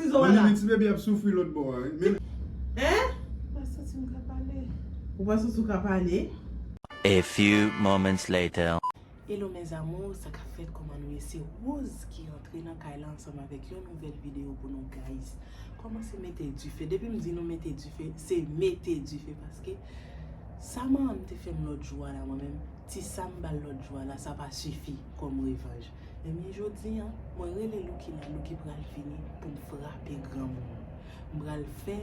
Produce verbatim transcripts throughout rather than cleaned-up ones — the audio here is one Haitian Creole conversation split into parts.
Mwen menm ti bebe ap soufri lòt bò a, wi. Men Hein? Ou pa santi m ka pale? Ou pa santi w ka pale? A few moments later. Hello mes amours, sa k ap fèt, kòman nou ye? Se Rose ki rantre nan kay la ansanm avèk yon nouvèl videyo pou nou, guys. Kòmanse mete dife. Depi m di nou mete dife, se mete dife, paske sa manman m te fè m lòt jou a la, mwen menm, ti sa m ba l lòt jou a la, sa pa sifi kòm revanj. Ebyen, jodi a, mwen rele Louky la, Louky pral vini pou m frape granmoun. M pral fè,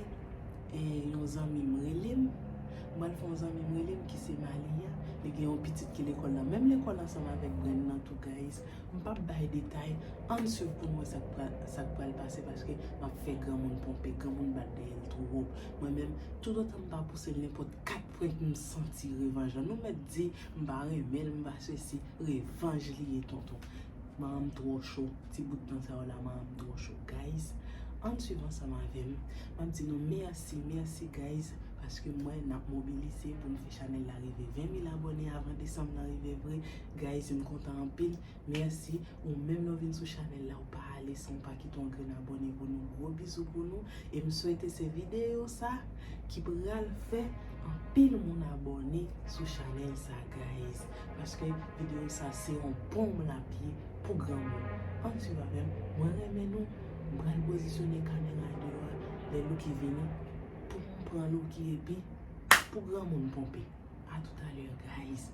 eh, yon zanmi m rele m. M pral fè yon zanmi m rele m ki se Malia. Li gen yon pitit ki lekòl la, menm lekòl ansanm avèk Brenda tou, guys. M p ap bay detay. Ann swiv pou n wè sa k pral, sa k pral pase, paske m ap fè granmoun ponpe, granmoun bat dèyè l twòp. Mwen menm, toutotan m pa pouse l nenpòt kat pwent, m santi revanj lan. Nou mèt di, m pa renmen l, m pa sesi, revanj li ye, tonton. Manman m twò cho, ti bout tan sa yo la, manman m twò cho. Guys, ann swiv ansanm avè m. M ap di nou mèsi, mèsi, guys, paske mwen n ap mobilize pou m fè chanèl la rive ven mil abòne avan desanm nan rive vre. Guys, m kontan anpil. Mèsi. Ou menm lè w vin sou chanèl la, ou pa ale san w pa kite yon grenn abòne pou nou. Gwo bizou pou nou. E m swete se videyo sa ki pral fè anpil moun abòne sou chanèl sa, guys. Paske videyo sa se yon ponm l ap ye pou granmoun. Ann swiv avè m. Mwen renmen nou. M pral pozisyone kamera deyò a lè Louky vini pou m pran Louky epi pou granmoun ponpe. A toutalè, guys.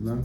Lan.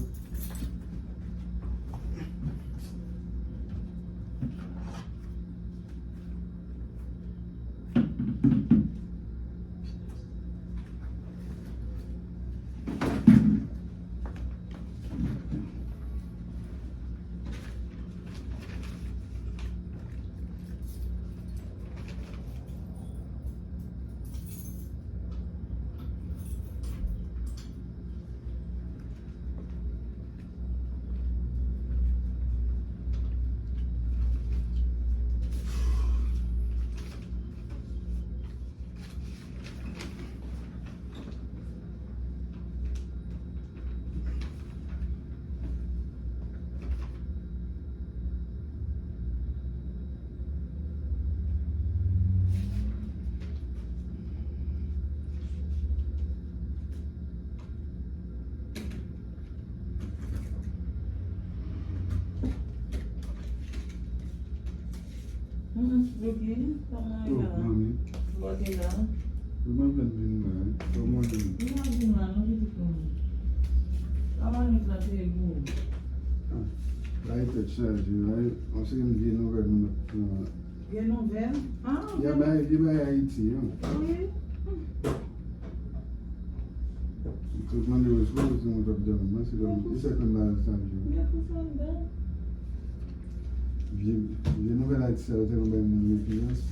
Manmi. Ou pa fèk vin la, wi. Kòman ou ye? M pa vin la non, pitit mwen. Kòman nou trete gou? Ah, bagay tèt chaje la, wi. Yon seri de vye nouvèl moun ap pran. Vye nouvèl? Ah, vye nouvèl. Vye bagay Ayiti, wi. Wi. Tout mande yo, se pa se moun k ap dòmi, non, se dòmi. E sa k fè m malad sa, m di w. Gen pou sa anndan. Vye, vye nouvèl Ayiti sa yo tèlman bay moun repiyans.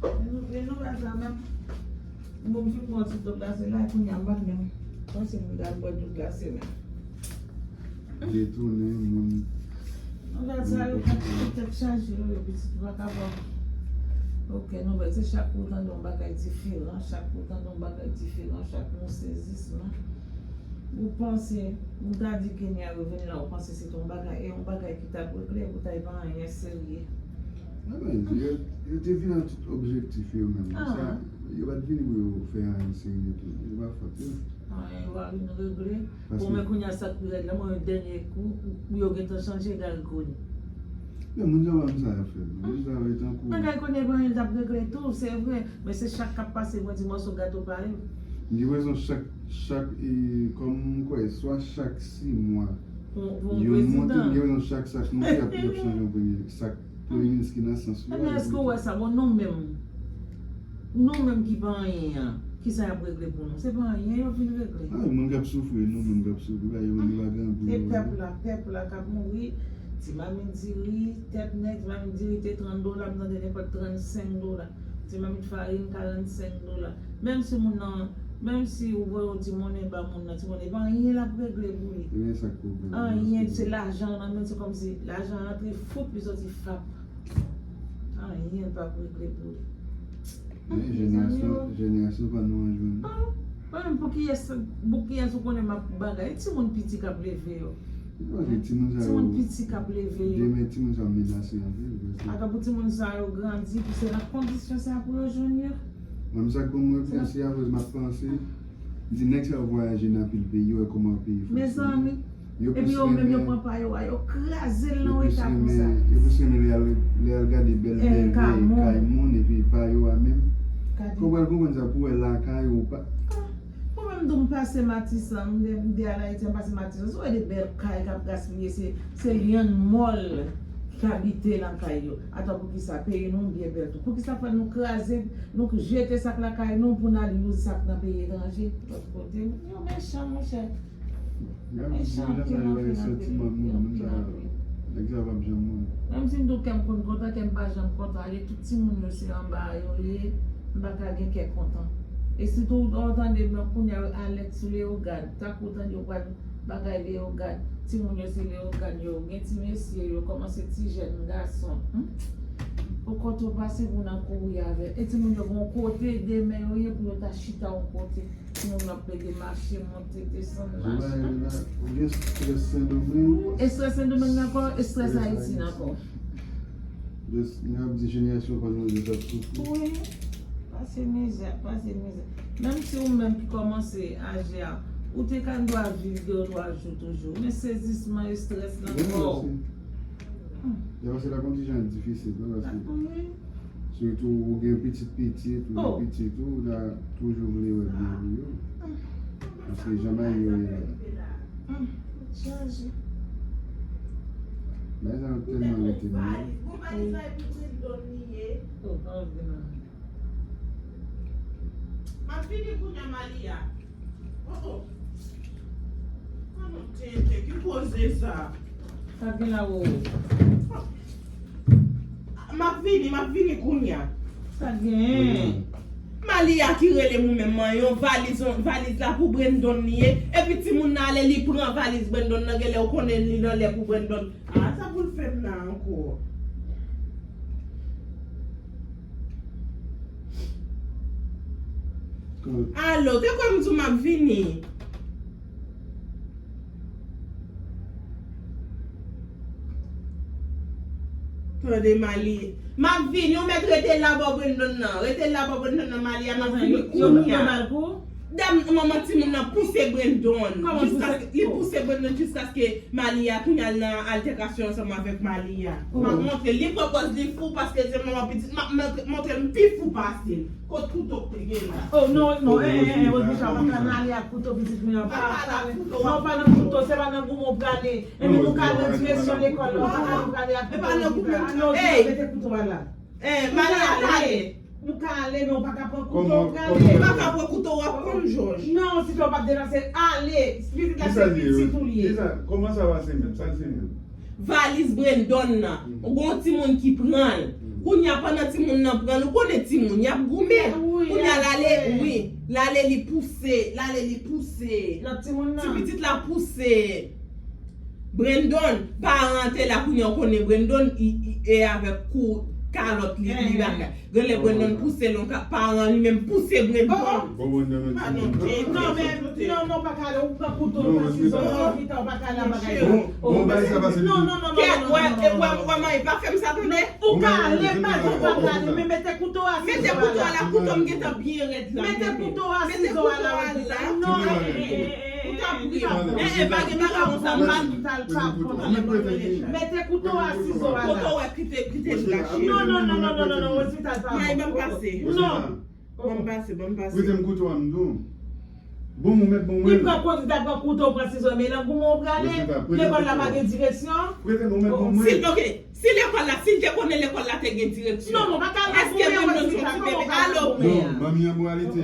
E nou, e nouvèl sa menm. Bon, m fin pran ti dlo glase la, kounye a m pa t menm panse m ta al bwè dlo glase la. Detounen moun. Anba sa yo, tèt chaje yo, yo pitit vakabon. Ok, nouvèl, se chak kou w tande yon bagay diferan, chak kou w tande yon bagay diferan, chak kou yon sezisman. Ou panse, ou ta di Kenya yo vin la, ou panse se te yon bagay, e yon bagay ki t ap regle, pou ta pa anyen serye. Yo, yo te vin ak tout objektif yo menm. Sa, Yo pa t vini pou yo fè anyen serye tou. Se pa fòt yo. Anyen, yo pa vin regle. Paske Bon, men kounye a sa k pi rèd la, mwen menm dènye kou, pou yo gentan chanje Garry Conille. Men moun sa yo pa konn sa y ap fè. Moun sa yo e tankou Men Garry Conille gen anyen l t ap regle tou, se vre. Men se chak k ap pase pou yon ti mòso gato pa yo. M gen rezon chak, chak, e, kòm m kwè, swa chak sis mwa, Pou, pou yon yon monte, m prezidan. Gen rezon chak sak monte, y ap, y ap chanje yon premye sak, premye minis ki nan sans li. Ebyen, èske w wè sa? Bon, nou menm, nou menm ki pa anyen an, kisa y ap regle pou nou? Se pa anyen yo vin regle. Ah, moun k ap soufri, nou menm k ap soufri, pa yo, li pa gen anpil. E pèp la, pèp la k ap mouri, ti mamit diri, tèt nèg, ti mamit diri te trant dola, m tande nenpòt trannsenk dola. Ti mamit farin, karannsenk dola. Menm si moun nan, menm si ou voye yon ti monnen ba moun nan, ti monnen, pa anyen l ap regle pou li. Ebyen, sa k pwoblèm. Anyen, se lajan nan men, se kòmsi lajan an rantre foup, li soti fap. Anyen l p ap regle pou li. Men jenerasyon, jenerasyon pa nou an jwenn. Ah, mwen menm pou kiyès, pou kiyès ou konnen m ap bagay? E timoun piti k ap leve yo. Paske timoun sa yo, Timoun piti k ap leve yo. Demen timoun sa yo menase anpil, paske Ata pou timoun sa yo grandi, pou se nan kondisyon sa pou yo jwenn yo. Mwen, sa k ban m repanse, apre m ap panse, m di nèg sa yo vwayaje nan anpil peyi, yo wè kòman peyi fonksyone. Mezanmi, Yo epi plis yo menm yo renmen, pran pa yo a, yo kraze l yo nan plis eta konsa. renmen, yo plis renmen lè y al, lè y al gade bèl Eh, mèvèy kay moun. kay moun, epi pa yo a menm. Gade. Kòman w pral konprann sa pou wè lakay ou pa. Ah, mwen menm tou m pase Matisan, m de, m de al Ayiti, m pase Matisan. Si w wè de bèl kay k ap gaspiye, se, se lyann mòl k abite nan kay yo. Atò poukisa peyi nou byen bèl tou? Poukisa fè nou kraze, nou jete sa k lakay nou pou n al use sa k nan peyi etranje? Lòt kote, yo mechan, monchè. Menm si moun sa yo pa gen santiman moun, moun sa yo, nèg sa yo p ap janm moun. Menm si m tou kè m konn kontan, kè m pa janm kontan, ale tout timoun yo se anba a yo ye, m pa ka gen kè kontan. E sitou ou tande men kounye a yo alèt sou Leyogàn, tankou ou tande yo pral bagay Leyogàn, timoun yo se Leyogàn yo, gen ti mesye yo kòmanse ti jèn gason. Hmm? Ou kote w pase pou nan kouri avè. E timoun yo gen yon kote demen yo ye pou yo ta chita yon kote. Timoun ap plede mache, monte, desann, mache. Ou gen estrès Sendomeng. Estrès Sendomeng nan kò, estrès Ayiti nan kò. Just, m ap di jenerasyon pa nou yo t ap soufri. Wi. Pase mizè, pase mizè. Menm si ou menm ki kòmanse aje a, ou te ka dwa viv de twa jou toujou. Men sezisman, estrès nan kò w. Lè pase la konn ti jan difisil, non, paske Wi. Sitou ou gen pitit pitit, ou gen pitit ou, ou ta toujou vle wè byen pou yo. Paske jan bagay yo ye la. Bagay sa yo tèlman rete nou. M ap vini kounye a, Malia. Oh, oh. Konnen tenten, ki koze sa? Sa gen la, Wowo? M ap vini, m ap vini kounye a. Sa gen? Malia ki rele mwen menm, yon valiz, yon valiz la pou Brendon li ye. Epi timoun nan ale, li pran valiz Brendon nan, genlè ou konnen li nan lè pou Brendon. Ah, sa pou l fè m la ankò? Alo, te kwè m di w m ap vini. Tande, Mali. M ap vini, ou mèt rete la bò Brendon nan. Rete la bò Brendon nan, Mali a, m ap vini kounye a. Dam, manman timoun nan pouse Brendon. Jiskaske, li pouse Brendon jiskaske Mali a kounye a l nan altèkasyon ansanm avèk Mali a. M ap montre l. Li pran pòz li fou paske se manman pitit. M ap montre, montre l m pi fou pase l. Kot kouto k te gen la? Oh, non, non, eh, eh, eh, Rodrigue, pa pale ak kouto pitit mwen an. Pa pale ak kouto. Non, pa nan kouto, se pa nan goumen w prale. Enben, nou ka nan direksyon lekòl la, ou pa ka prale ak kouto pitit la. Ah, non, mete kouto a la. Eh, Malia, ale. Ou ka ale, men ou pa ka pran kouto, ou prale. Ou pa ka pran kouto, w ap konn jòj. Non, si w pa deplase, ale. Pitit la se pitit ou li ye. Kisa, kòman sa pase menm? Sa l se menm? Valiz Brendon nan. Ou gon timoun ki pran l. Kounye a, pandan timoun nan pran l, ou konnen timoun, y ap goumen. Kounye a, l ale, wi. L ale, li pouse, l ale, li pouse. Lòt timoun nan. Ti pitit la pouse. Brendon, paran an te la kounye a, ou konnen Brendon, i, i, e avèk kou, Kalòt li, li bagay. Genlè Brandon pouse l, yon ka, paran li menm pouse Brandon. Bon, Brandon, non, men, non, non, pa ka ale, ou pran kouto, ou pran sizo, non, Vita, ou pa ka ale a bagay. Bon, bon, bagay sa pase. Non, non, non, non, non, non, non, non, non. Kèt, wè, wè, wè, mwen, pa fè m sa, tande. Ou ka ale, pa di ou pa ka ale, men mete kouto a, sizo a la. Mete kouto a la, kouto m gentan byen rèd la. Mete kouto a, sizo a la, Vita. Non, eh, eh, eh, eh, eh, Vita. Eh, eh, pa gen bagay konsa, pa di. Mete kouto a, sizo a la. Kote w wè kite, kite m gache. Non, non, non, non, non, non, non, Rosita, pa bon. May, ban m pase. Non. Ban m pase, ban m pase. Prete m kouto a m di w. Bon, ou mèt bon mwen. Li pran kouto, li ta pran kouto, pran sizo, men nan goumen ou prale. Lekòl la pa gen direksyon. Prete m, ou mèt bon mwen. Si, ok, si lekòl la, si l te konnen lekòl la te gen direksyon. Non, non, pa ka nan goumen, Rosita, kòman ou ka nan goumen an? Non, manmi an pwale te,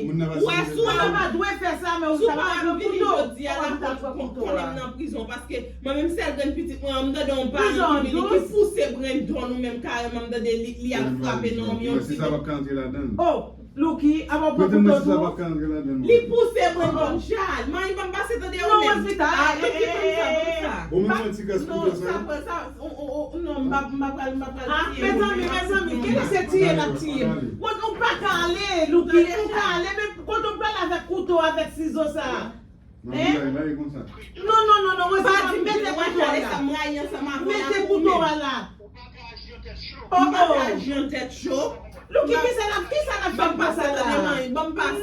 moun nan pa sipoze. Ou pa dwe fè sa, men ou ta pran kouto. Ou pa ta pran kouto a. Konnen m nan prizon, paske Mwen menm sèl grenn pitit mwen an, m tande yon paran ki vini ki pouse Brandon ou menm kareman, m tande li, li ap frape nan yon ti. Mwen si sa p ap ka antre ladan l. Oh, Lucky, ap ap pran kouto tou. Li pouse Brandon Jal. Mwen ban m pase tande ou menm. Non, Rosita, ah, Lucky, ban m sa, ban m sa. Bon, mwen yon ti kras kouto sa. Non, sa, sa, non, m pa, m pa pral, m pa pral tiye. Ah, mezanmi, mezanmi, kile se tiye l ap tiye m. Ou pa ka ale, Lucky, ou ka ale, men kote w pral avèk kouto, avèk sizo sa? Hein? Non, non, non, non, Rosita, mete kouto a la. Mete kouto a la. Oh, oh. Lucky, kisa n ap, kisa n ap fè m pase la? Non, non,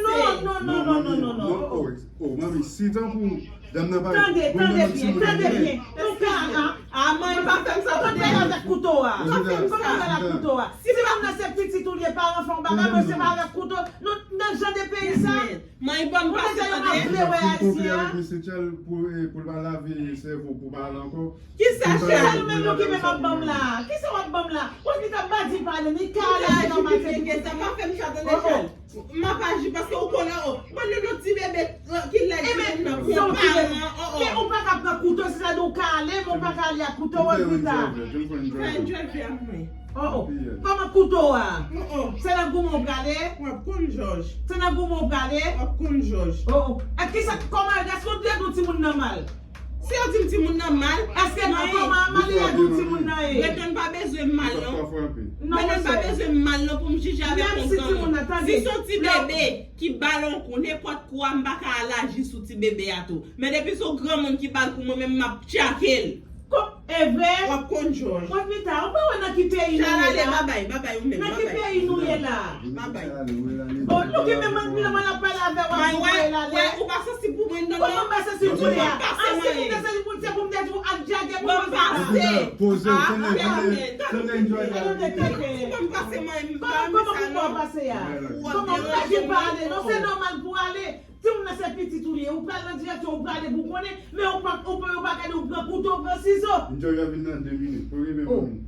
non, non, non, non, non. Oh, oh, manmi, si tankou dam nan pa... Tande, tande byen, tande byen. Nou ka, ah, ah, manmi, pa fè m sa, tande. Ou pral avèk kouto a. Pa fè m sa avèk kouto a. Si se pa nan se pitit ou li ye, pa anfè yon bagay, men se pa avèk kouto. Nou nan jan de peyi sa. Mwen, ban m pase, tande. Ou deja yo ap vle wè Ayisyen an. Pou, eh, pou l pa lave sèvo, pou pa ale ankò. Kisa, Chal? Kisa l menm nou ki menm ap ban m la? Kisa w ap ban m la? Wòs li t ap ba di pale, li ka ale nan maten. Sa pa fè m sa, tande, Chal. M ap aji paske ou konnen, oh, mwen, nou, nou ti bebe, eh, ki lè di moun nan pran paran, oh, oh. Men ou pa ka pran kouto, se sa di ou ka ale, men ou pa ka ale ak kouto, Rosita. Sa enjoy vi a mwen. Oh, oh. Kòman kouto a? Oh, oh. Se nan goumen w prale? W ap konn jòj. Se nan goumen w prale? W ap konn jòj. Oh, oh. E kisa, kòman, èske w te di yon timoun nan mal? Si yo di m timoun nan mal, èske nan kòman Malia di w timoun nan ye? Brandon pa bezwen mal, non. Brandon pa bezwen mal, non, pou m jije avèk yon granmoun. Si se yon ti bebe ki ba l yon kou, nenpòt kou a, m pa ka al aji sou ti bebe a tou. Men depi se yon granmoun ki ba l kou, mwen menm, m ap tchake l. Ko-, e vre? W ap konn jòj. Mwen, Vita, ou pa wè nan ki peyi nou ye la? Chalale, babay, babay, ou menm, babay. Nan ki peyi nou ye la? Babay. Bon, nou ki menm mwen, mwen ap pale avè w, ap voye l ale. Ou pa santi pou mwen, non, non. Kòman m pa santi pou li a? A, si m te santi pou li, se pou m te di w ap djage pou mwen, Vita. Poze, tande, tande, tande, enjoy la. Kòman pou mwen pase a? Kòman m pa di pa ale? Non, se nòmal pou ale. Timoun nan se pitit ou li ye, ou pral nan direksyon, ou prale pou konnen, men ou pa, ou pa, yo pa gade ou pran kouto, ou pran sizo. Enjoy la vin nan de minit, pou rive menm.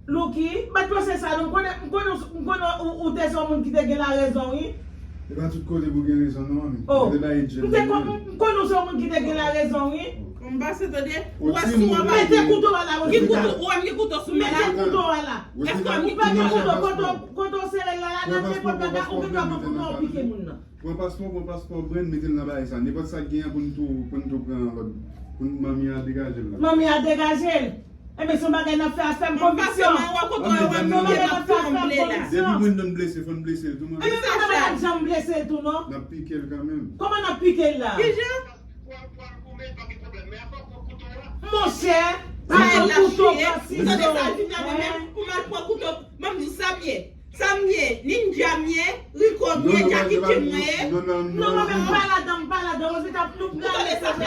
Lucky, mèt panse sa, non, m konnen, m konnen, m konnen ou, ou te se yon moun ki te gen larezon, wi. E pa tout kote pou gen rezon, non, manmi. M te bay djèl. M te kon-, m konnen ou se yon moun ki te gen larezon, wi. M pase, tande, ou wè si w ap mete kouto a la, Rosita. Ki kouto? Ou wè m gen kouto sou men la? Mete kouto a la. Ou pa gen kouto, kote, kote w sere l la, la, nan nenpòt bagay, ou gen dwa pran kouto a, ou pike moun nan. Pran paspò, pran paspò Brand, mete l nan bagay sa. Nenpòt sa k genyen pou n tou, pou n tou pran lòt, pou n manmi a degaje l la. Manmi a degaje l. Enben, se yon bagay n ap fè a fèm konviksyon. Se yon bagay n ap fè a fèm konviksyon. Depi Brandon blese, fò n blese l tou, manmi. Enben, Brandon pa t janm blese l tou, non. N ap pike l kanmenm. Kòman n ap pike l la? Kijan? Monchè, pa pran kouto, pa sizo. Tande sa l di m la, mwen menm, pou m al pran kouto, ban m di w sa m ye. Sa m ye, Ninja m ye, Rico m ye, Jackie Chan mwen ye. Non, non, non, mwen menm pa ladan, m pa ladan. Rosita, nou prale, n ap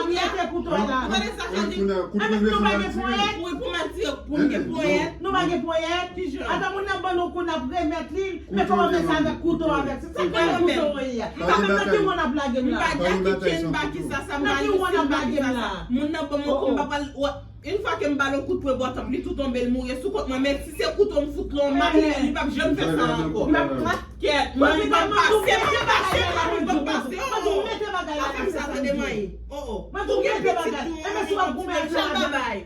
mete kouto a la. Ou tande sa Chal di? Enben, nou pa gen ponyèt? Wi, pou m al tire, pou m gen ponyèt. Nou pa gen ponyèt? Kijan? Ata moun nan ban nou kou, n ap remèt li l. Men kòman fè sa avèk kouto, avèk sa? Sa k fè kouto w ye a? M pa konn nan ki mòn ap lage m la. M pa Jackie Chan, m pa kisa sa, m pa Lucy, m pa kisa sa. Moun nan ban m yon kou, m pa pral, yon fwa ke m ba l yon kout pwen bòtòp, li tou tonbe, l mouri sou kont mwen. Men si se kouto m fout lan, m ap, li p ap janm fè sa ankò. Kèt, manmi, ban m pase, ban m pase, manmi, ban m pase. Oh, oh. Pa fè m sa, tande, manmi. Oh, oh. Ou gen pitit tou, ou gen ti bebe, babay.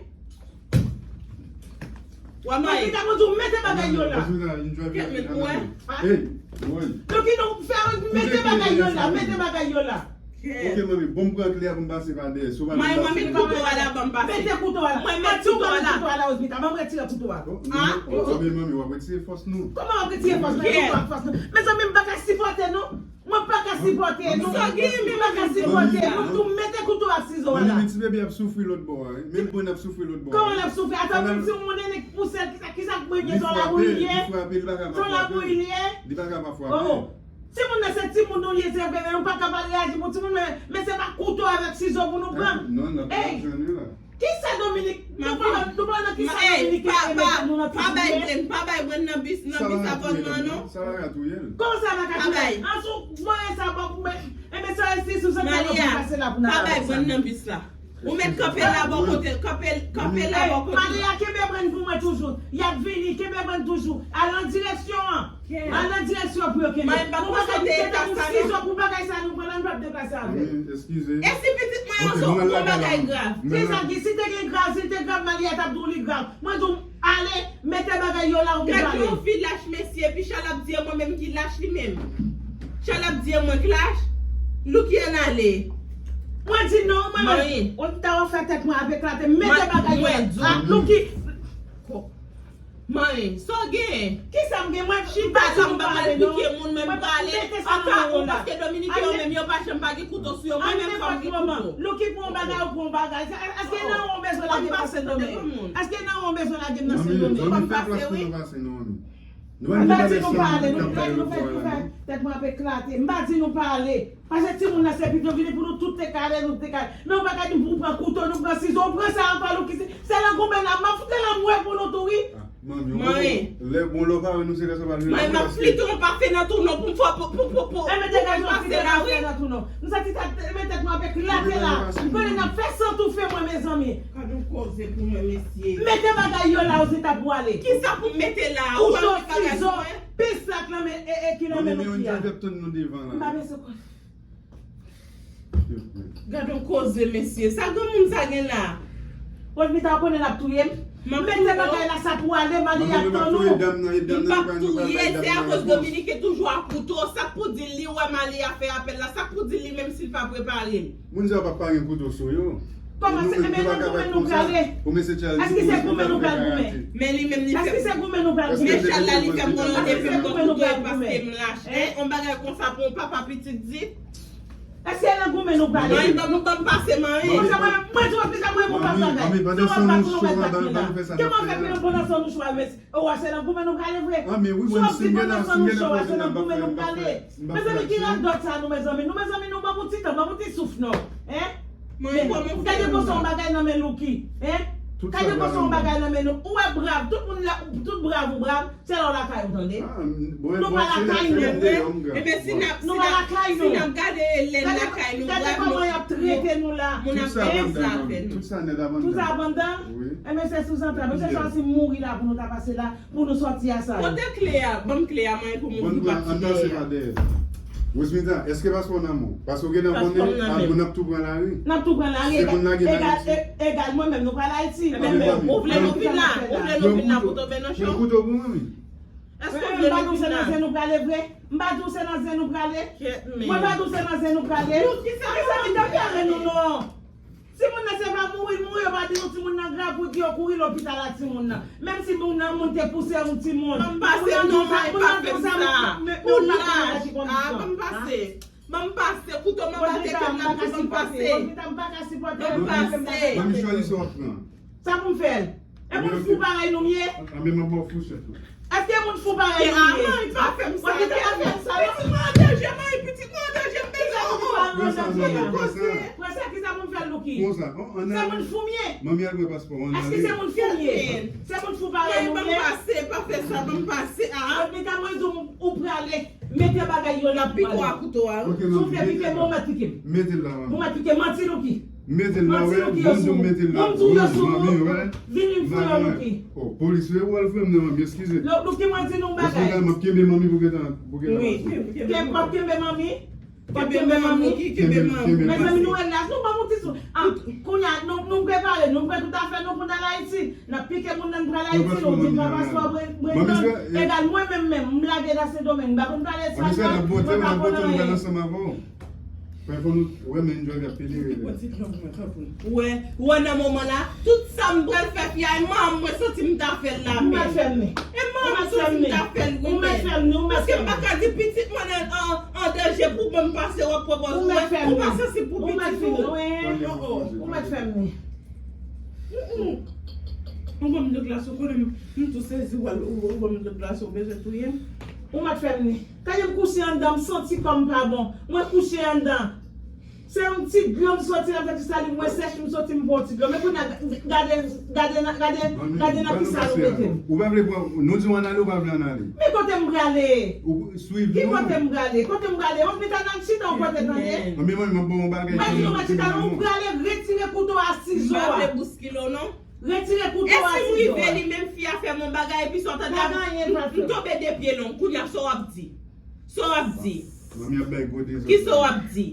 Wè, manmi. Mwen te ka di w mete bagay yo la. Kèt, men, ou wè. Hey, woy. Donk, nou fè mete bagay yo la, mete bagay yo la. Ok, manmi, bon, m pran kle a pou m pase pa dèyè. Si w pa vle m pase. Manmi, kouto a la, ban m pase. Mete kouto a la. Mwen met kouto a la. Kouto a la, Osmita. Ban m retire kouto a. Oh, manmi, oh, manmi, w ap retire fòs nou. Kòman w ap retire fòs nou? Kouto a fòs nou. Mezanmi, m pa ka sipòte nou. Mwen pa ka sipòte nou. Mwen pa ka sipòte nou. Tou mete kouto ak sizo a la. Manmi, men ti bebe ap soufri lòt bò a, wi. Men bon ap soufri lòt bò a. Kòman l ap soufri? Ata moun si yon moun nènèk pouse l, kisa, kisa k mwen gen? Son labouyi l ye? Son labouyi l ye? Li pa ka pa frape. Oh, oh. Timoun nan se timoun nou ye, se vre, men nou pa ka pa reyaji pou timoun, men, men se pa kouto avèk sizo pou nou pran. Non, non, non, non. Kisa Dominik? Nou pa, nou pa nan kisa Dominik te mete nou nan ti grenn? Pa bay grenn, pa bay grenn nan bis, nan bis abònman, non. Sa va ka touye l. Kòman sa va ka touye l? An sou mwen sa bò pou mwen. Enben, sa, si sou sa, nou pase la pou n al avèk sa. Malia, pa bay grenn nan bis la. Ou mèt kanpe la bò kote, kanpe, kanpe la bò kote. Malia, kenbe grenn pou mwen toujou. Y ap vini, kenbe grenn toujou. Al nan direksyon an. Al nan direksyon pou yo kenbe. Mwen pa ka kite tèt nou sizo pou bagay sa nou pran la, nou p ap deplase avè l. Eskize. E si pitit mwen an se yon gwo bagay grav? Kisa ki, si te gen grav, si te grav, Malia t ap di w li grav. Mwen di w, ale, mete bagay yo la ou vin pale. Gad yon fi lach, mesye, epi Chal ap di e mwen menm ki lach li menm. Chal ap di e mwen ki lach. Louki ann ale. Mwen di non, mwen menm. Ou ta wè fè tèt mwen ap eklate, mete bagay yo la. Louki. Manyen, sa w gen? Kisa m gen? Mwen chita la, m pa pale non. Mwen pete sa nan men w la. Paske Dominiken yo menm, yo pa janm pa gen kouto sou yo. Mwen menm fò m gen kouto. Louki pran yon bagay, ou pran yon bagay. Èske nan yon bezwen lage m nan Sendomeng? Èske nan yon bezwen lage m nan Sendomeng? Fò m pase, wi. M pa di nou pale, nou, nou fè, nou fè tèt mwen ap eklate. M pa di nou pale. Paske timoun nan se pitit, yo vini pou nou tout te kale, nou te kale. Men ou pa ka di m pou pran kouto, nou pran sizo, ou pran sa ankò, Louki, se, se nan goumen nan, m ap fout nan mwen pou nou tou, wi. Manyen. Lè bon lè w pa wè nou se lè sa pral vin. Manyen, m ap flite yon pafe nan tou non pou m fè pou, pou, pou, pou, pou m pase la, wi. M santi tèt, men tèt mwen ap eklate la. M konnen n ap fè san toufe mwen, mezanmi. Gad yon koze pou mwen, mesye. Mete bagay yo la, ou se ta pou ale. Kisa pou m mete la? Ou pa met bagay sou mwen? Pis la k nan men, e, e, ki nan men Louki a. M pa bezwen konn. Gad yon koze, mesye. Sa granmoun sa gen la? Rodmita, ou konnen l ap touye m? Mete bagay la, sa pou ale, Malia ap tann ou. M p ap touye, se akoz Dominiken toujou ak kouto. Sa k pou di li wè Malia fè apèl la? Sa k pou di li menm si l pa prepare l? Moun sa yo p ap pa gen kouto sou yo. Kòman se, men nan goumen nou prale? Èske se goumen nou pral goumen? Men li menm li fè. Èske se goumen nou pral goumen? Men Chal la li fè m konnen depi m pran kouto e paske m lach. Hein? On bagay konsa pou yon papa pitit di. Èske nan goumen nou prale? Mwen, ban m, ban m pase, mwen. Konsa mwen, mwen di w pita mwen pou pa bagay. Mami, pandan sa nou chwa, ban nou fè sa n ap fè a. Kèman fè pandan sa nou chwa, mesye? Ou wè se nan goumen nou prale vre? Ah, men wi, mwen, si m gen la, si m gen la pwoblèm, m p ap fè, m p ap fè aksyon. Mezanmi, ki radòt sa nou, mezanmi? Nou, mezanmi, nou ban m yon ti tan, ban m yon ti souf non. Hein? Men, gade konsa yon bagay nan men Louki. Hein? Gade konsa yon bagay nan men nou. Ou wè brav, tout moun la, tout brav ou brav, se lè w lakay ou tande. Nou pa lakay nou. Enben, si n ap, si n ap, si n ap gade lè n lakay nou, gade kòman y ap trete nou la. Moun ap fè sa avè nou. Tout sa nèt abandan. Tout sa abandan? Wi. Enben, se sou zantray. Mesye, sa si mouri la pou nou ta pase la. Pou nou sòti a sa yo. Kote kle a? Ban m kle a, mwen, pou m ouvri pati dèyè a. Rosmita, èske paspò w nan men w? Paske w gentan konnen, moun ap tou pran lari. N ap tou pran lari. Se pou n lage n Ayiti. Egal, mwen menm, nou pral Ayiti. Mwen menm. Ou vle nou vin la? Ou vle nou vin la pou tonbe nan cho? Pran kouto pou mwen, wi. Èske w vle nou vin la? M pa di w se nan zen nou prale vre. M pa di w se nan zen nou prale. Mwen pa di w se nan zen nou prale. Mezanmi, n ap gade nou non. Timoun nan se pa mouri, mouri, yo pa di nou timoun nan grav pou di yo kouri lopital ak timoun nan. Menm si moun nan, moun te pouse yon timoun. Ban m pase non, May, pa fè m sa. Ou laj. Ah, ban m pase. Ban m pase. Kouto m ap ate tèt la tou, ban m pase. Ban m pase. Ban m chwazi sa w ap pran. Sa pou m fè l? E moun fou parèy nou m ye? Anben, m ap ba w fouchèt ou. Èske moun fou parèy nou m ye? Manman, pa fè m sa. Pitit mwen an danje, manman, pitit mwen an danje, m bezwen ou. Pran sa, pran sa. Pran sa, kisa pou m fè l, Louki? Se moun fou m ye? Manmi al pran paspò, ann ale. Èske se moun fou m ye? Se moun fou parèy nou m ye? Ban m pase, pa fè sa, ban m pase, ah. Mwen di w, ou prale. Mete bagay yo la pou ale. Piko a kouto a, wi. Si w vle pike m, ou mèt pike m. Mete l la, manmi. Ou mèt pike m, manti, Louki. Mete l la, wi. Manti, Louki, yo sou ou. Bon, m di w, yo sou ou. Vini m fouye w, Louki. Oh, polis, wi, w al fè m nan, manmi, eskize. Louki, mwen di nou bagay. Louki, m ap kenbe manmi pou gentan, pou gentan pase. Wi. Kenbe, w ap kenbe manmi. W ap kenbe manmi. Kenbe manmi. Mezanmi, nou wè laj, nou ban m yon ti sou. Ah, kounye a, nou, nou prepare, nou pran tout afè nou pou n al Ayiti. N ap pike moun nan, n pral Ayiti, nou di papa swa Brendon. Egal, mwen menm menm, m lage nan Sendomeng, m pa konn pale espanòl, mwen pa konn anyen. Ansanm avè w. Fè fò nou wè men Joy ap pede rele. Ou wè, ou wè nan moman la, tout sa m pral fè fi a, e manman m mwen santi m ta fè l la menm. Ou mèt fè m ni. E manman m santi m ta fè l wi menm. Paske m pa ka di pitit mwen an, an, an danje pou mwen m pase w ap pran pòz ou wè. Ou pa sansib pou pitit ou. Ou mèt fè m ni. Ou ban m de glas, ou konnen m, m tou sezi, ou, ou, ou ban m de glas, ou bezwen touye m. Ou mèt fè m ni. Kade m kouche anndan, m santi kò m pa bon. Mwen kouche anndan. Se yon ti dlo m soti nan feti salin, mwen sèch, m soti, m pran yon ti dlo. Men kounye a, gade, gade, gade, gade nan kisa nou mete m. Ou pa vle pran, nou di w ann ale, ou pa vle ann ale. Men kote m prale? Ou swiv nou. Ki kote m prale? Kote m prale? Yon pita nan chita yon kote tande. Manmi, manmi, m ap ba w yon bagay. Mwen di nou mwen chita, nou prale retire kouto a, sizo a. M pa vle bouskile w non. Retire kouto a, sizo a. E si m rive li menm fi a fè m yon bagay epi sa w tande m tonbe de pye long, kounye a sa w ap di? Sa w ap di? Manmi ap bay gwo dezòd. Kisa w ap di?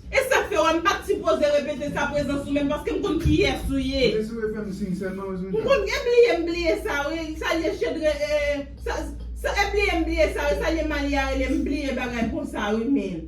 E sa k fè w, m pa t sipoze repete sa prezans ou menm, paske m konn kiyès ou ye. Ou te sipoze fè m siy sèlman, Rosemita. M konn, e bliye, m bliye sa, wi. Sa l ye chedre, e, sa, sa, e bliye, m bliye sa, wi. Sa l ye Malia rele, m bliye bagay konsa, wi, men.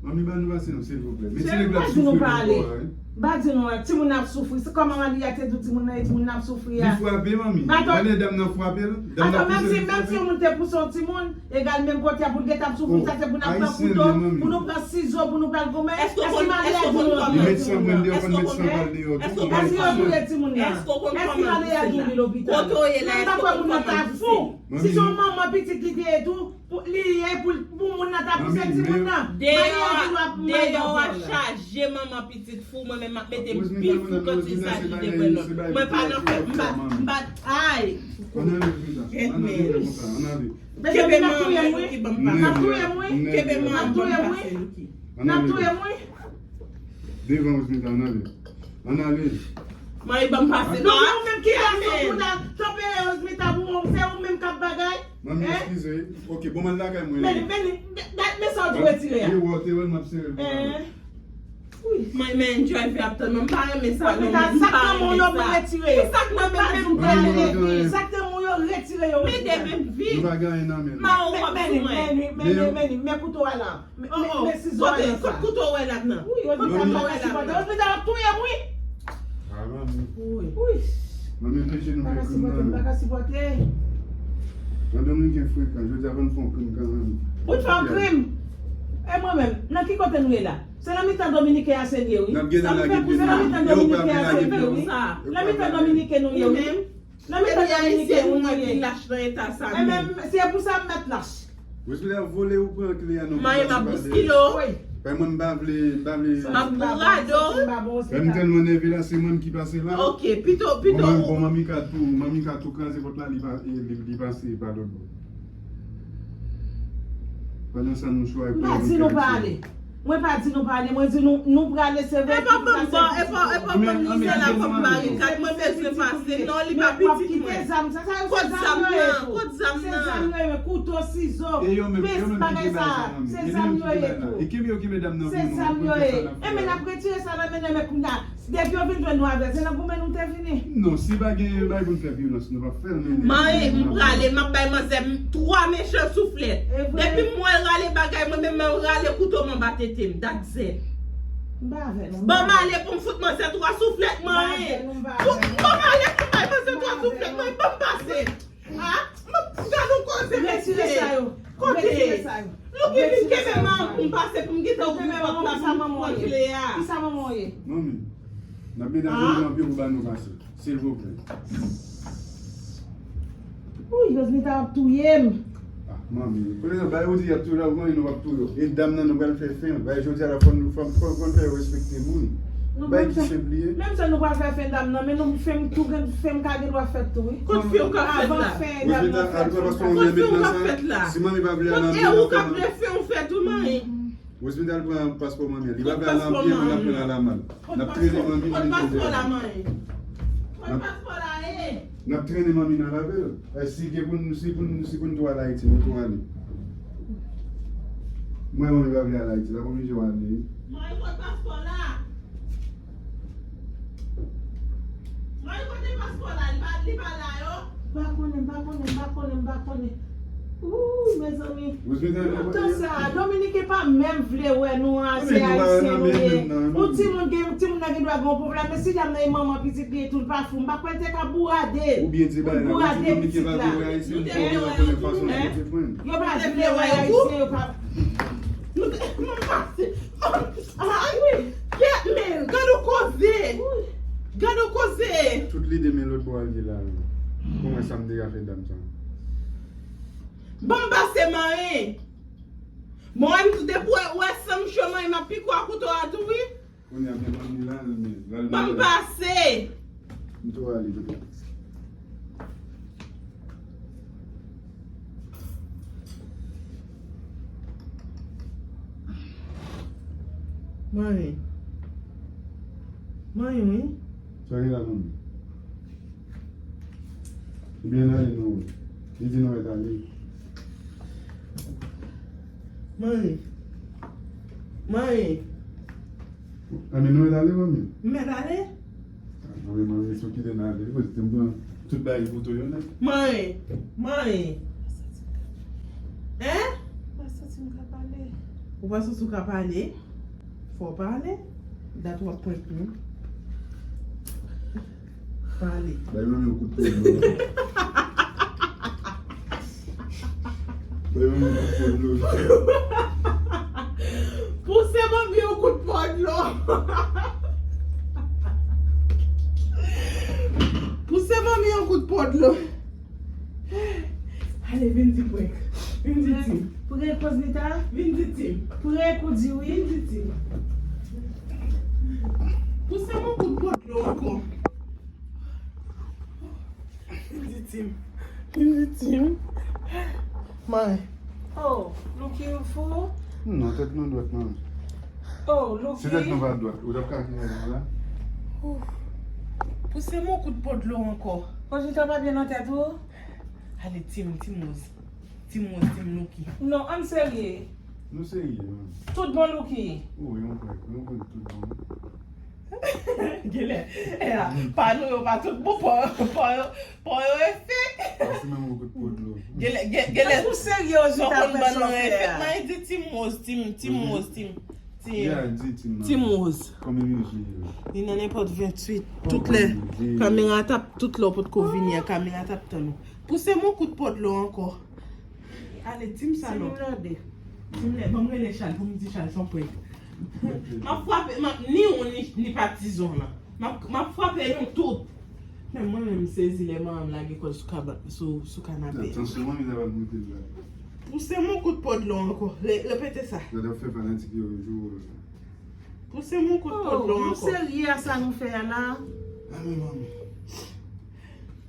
Manmi, ban nou pase non, silvouplè. Men ti nèg la ap soufri nan kò a, wi. M pa di nou, timoun nan ap soufri. Se kòman Malia te di w timoun nan, e timoun nan ap soufri a. Li frape, manmi. Gade dam nan frape l. Dam nan pouse l frape. Menm si, menm si yon moun te pouse yon timoun, egal menm kote a pou l gentan ap soufri, sa se pou n ap pran kouto, pou nou pran sizo, pou nou pral goumen. Èske Malia di nou li met san pran deyò, konn met san pral deyò tou. Èske yo touye timoun nan? Èske Malia di w li lopital? Mwen pa kwè moun nan ta fou. Si se yon manman pitit li te ye tou, pou, li ye pou, pou moun nan ta pouse timoun nan. Deyò a, deyò a chaje manman pitit fou, mwen menm m ap mete m pi fou kantil sa ki te pran nan. Mwen pa nan fè, m pa, m pa, ay. Kenbe manman Lucky ban m pase. Kenbe manman ban m pase Lucky. N ap touye m wi. Devan Rosemita, ann ale. Ann ale. Manman ban m pase. Donk, ou menm ki la sou kouda, tanpere Rosemita pou mwen, se ou menm k ap bagay. Manmi, eskize. Ok, bon, m al lakay mwen. Men, men, men, men sa w di retire a. Li wè w te wè l, m ap sere l pou mwen. Men, men, Joy fè ap tann mwen, m pa renmen sa non, m pa renmen sa. Sak nan men w yo pou retire yo. Sak nan men w yo pou retire yo. Sak nan men w yo, retire yo. Men de men vit. Nou pa gen anyen nan men nou. Mawon w ap sou mwen. Men, men, men, men kouto a la. Men, men, men sizo a nan sa. Kot kouto w wè ladan? Wi, Rosemita pa ka sipòte. Rosemita ap touye m wi. Manmi, anpeche nou fè krim nan. M pa ka sipòte, m pa ka sipòte. Nan Dominiken frekan, jodi a fò n fè yon krim kanmenm. Pou n fè yon krim? E mwen menm, nan ki kote nou ye la? Se nan mitan Dominiken a se l ye wi. N ap gen nan lage byen nan. Se nan mitan Dominiken a se l ye wi. Nan mitan Dominiken nou ye wi. Nan mitan Dominiken nou ye. Lach nan eta sa menm. Se pou sa m mèt lach. Rosemita ap vole ou pran kle a non. Maye m ap bouskile w. Bay mwen m pa vle, m pa vle. M ap bourado. Lè m tèlman nève la, se mwen ki pase la. Ok, pito, pito. Bon, manmi ka tou, manmi ka tou kraze pòt la, li pa, li, li pase pa lòt bò. Pandan sa nou chwa. M pa di nou pa ale. Mwen pa di nou pa ale, mwen di nou, nou prale se vre. E pa ban m ban, e pa, e pa ban m mizè la kòm barikad, mwen bezwen pase. Non, li pa pitit mwen. Kot zam nan? Kot zam nan? Se zam yo ye, kouto, sizo, pens, bagay sa. Se zam yo ye tou. Se zam yo ye. Enben, n ap retire sa nan men nou, men kounye a, depi yo vin jwenn nou avè l, se nan goumen nou te vini. Non, si pa gen bagay pou n fè vyolans, nou p ap fè l, men. Manyen, m prale, m ap bay manzè m twa mechan souflèt. Depi m wè l rale bagay, mwen menm, mwen rale kouto m anba tete m. That's it. M pa avè nou. Ban m ale pou m fout manzè twa souflèt, manyen. Ban m ale pou m bay manzè twa souflèt, manyen, ban m pase. Ah, m ap gade yon koze, mesye. Retire sa yo. Kote? Retire sa yo. Lucky vin kenbe manman pou m pase, pou m gentan ouvri pòt la, pou m pran kle a. Kisa manman w ye? Manmi, n ap mete anpil pou ba nou pase, silvouplè. Wi, Rosemita ap touye m. Ah, manmi, prezan, bay ou di y ap touye la, ou konnen nou p ap touye w. E dam nan nou pral fè fen, bay jodi a la fò n, fò, fò, fò n fè yo respekte moun. Bay ki senp li ye. Menm sa nou pral fè fen dam nan, men nou fen m tou gen, fen m ka gen dwa fèt tou wi. Kot fen w k ap fèt la? Avan fen dam nan fèt. Kot fen w k ap fèt la? Si manmi pa vle al antre, e ou k ap vle fen w fèt wi manmi. Rosemita al pran paspò manmi an. Li pa vle al an byen, men l ap pran al a mal. N ap trennen manmi nan koze a. N ap, n ap trennen manmi nan lavel. E si gen pou n, si pou n, si pou n tou al Ayiti, nou tou ale. Mwen, manmi pa vle al Ayiti, l ap oblije w ale. Manmi, kot paspò la? Manmi, kote paspò la? Li pa, li pa la yo? M pa konnen, m pa konnen, m pa konnen, m pa konnen. Ooh, mezanmi. Lontan sa, Dominiken pa Menm vle wè nou an, se Ayisyen nou ye. Yon timoun gen, timoun nan gen dwa gen yon pwoblèm, men si dam nan e manman pitit li e tou, l pa fou, m pa kwè l te ka bourade. Ou byen di bagay la, ou di Dominiken pa vle wè Ayisyen, ou pa wè fason yo te pran. Yo pa vle wè Ayisyen, yo pa. Nou te, mwen pase. Ay, wi. Kèt men, gade yon koze. Gade yon koze. Tout lide men lòt bò al ye la, wi. Kòman sa m te ka fè dam sa? Ban m pase mari. Bon, m depi w wè san m cho mwen, m ap pike w ak kouto a tou, wi. Kounye a, men ban m li la, l men, la, l men. Ban m pase. M tou ale, petèt. Mari. Mari, wi. Sa gen la, manmi? Ebyen, n ale non. Li di nou mèt ale. Mari. Mari. Anben, nou mèt ale, manmi? M mèt ale? Ah, manmi, manmi, si w kite n ale, li poze te m pran tout bagay pou tou yo nèt. Mari. Mari. Hein? Mwen santi m ka pale. Ou pa santi w ka pale? Fò w pale. Dat w ap prank nou. Pale. Bay manmi yon kout pye dlo. Bay manmi yon kout pye dlo. Pouse manmi yon kout pye dlo. Pouse manmi yon kout pye dlo. Ale, vin di prank. Vin di Tim. Prank Roselita? Vin di Tim. Prank ou di wi? Vin di Tim. Pouse m yon kout pye dlo ankò. Vin di Tim. Vin di Tim. Mwen. Oh, Lucky, ou fou? Non, tèt nou dwat, non. Oh, Lucky. Si tèt nou pa dwat, ou t ap ka fè la? Pouse m yon kout pye dlo ankò. Roselita pa byen nan tèt ou? Ale, Tim, Tim Rose. Tim Rose, Tim Lucky. Non, ann serye. Nou serye, man. Tout bon, Lucky? Wi, yon prank, yon prank tout bon. Genlè, e a, pa nou yo pa tout bon, pa, pa, pa yo efek. Pase menm yon kout pye dlo. Genlè, gen- genlè. Èske w serye, Roselita, nan konn ban nou efek. Mwen di Tim Rose, Tim, Tim Rose, Tim. Tim, Tim Rose. Konbyen minit li ye? Li nan nenpòt venntuit. Tout lè kamera t ap, tout lè w potko vini a, kamera t ap tann ou. Pouse m yon kout pye dlo ankò. Ale, Tim salòp. Tim lè, ban m rele Chal pou m di Chal son prank. M ap frape, m ap ni ou ni, ni patizan w lan. M ap, m ap frape nou tout. Men mwen menm m sezi lè manman m lage kò l sou kaba, sou, sou kanape a. Tansyon manmi ta pral monte la. Pouse m yon kout pye dlo ankò. Re- repete sa. Yo t ap fè fanatik yo jou. Pouse m yon kout pye dlo ankò. Oh, nou serye a sa nou fè a la? A men manmi.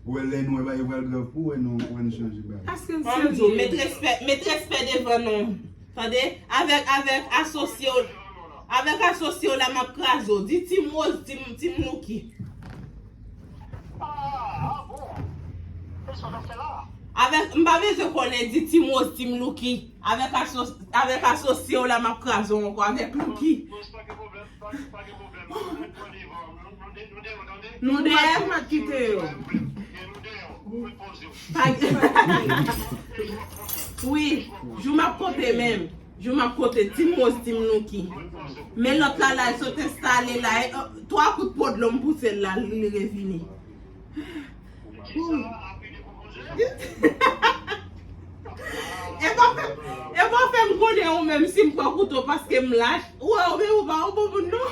Ou wè lè nou wè bagay pral grav pou wè nou, wè n chanje bagay. Èske n serye? Met respè, met respè devan non. Tande? Avèk, avèk asosye w, avèk asosye w la m ap kraze w. Di Tim Rose, Tim, Tim Lucky. Avèk, m pa bezwen konnen, di Tim Rose, Tim Lucky. Avèk aso- avèk asosye w la m ap kraze w ankò, avèk Lucky. Nou dèyè. Nou dèyè. Pa gen- Wi, jou m ap konte menm. Jou m ap konte Tim Rose, Tim Lucky. Men lòt la, la, l sot enstale la. E, twa kout pye dlo m pouse l la, li revini. E pa fè, e pa fè m konnen ou menm si m pran kouto paske m lach. Ou wè, ou menm ou pa yon bon moun non.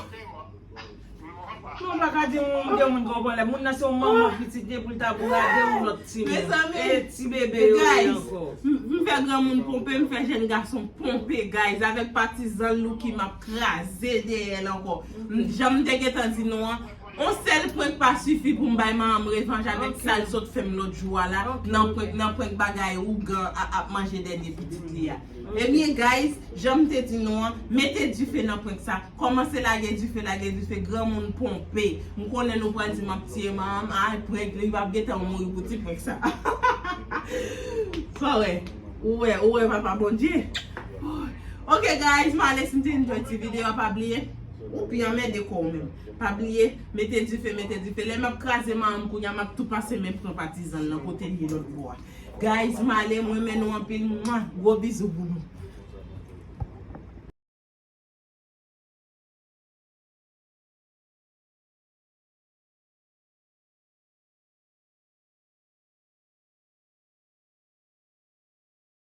Non, m pa ka di yon, yon moun gen yon pwoblèm. Moun nan se yon manman pitit li ye pou l ta bourade yon lòt timoun. Mezanmi. E ti bebe yo ye ankò. M, m fè granmoun ponpe, m fè jèn gason ponpe, guys. Avèk patizan Lucky m ap kraze dèyè l ankò. M, jan m te gentan di nou an, yon sèl prank pa sifi pou m bay manman m revanj avèk sa l sot fè m lòt jou a la, nan prank, nan prank bagay ougan a, ap manje dènye pitit li a. Ebyen, guys, jan m te di nou an, mete dife nan prank sa. Kòmanse lage dife, lage dife, granmoun ponpe. M konnen nou pral di m ap tiye manman m, ay, prank li, li p ap gentan mouri pou ti prank sa. Sa w wè, ou wè, ou wè papa Bondye. Ok, guys, m ale, si n te enjoy ti videyo a, pa bliye, ou pi anmède kò w menm. Pa bliye, mete dife, mete dife. Lè m ap kraze manman m kounye a, m ap tou pase men pran patizan nan kote l ye lòt bò a. Guys, m ale, m renmen nou anpil, mwa, gwo bizou pou nou.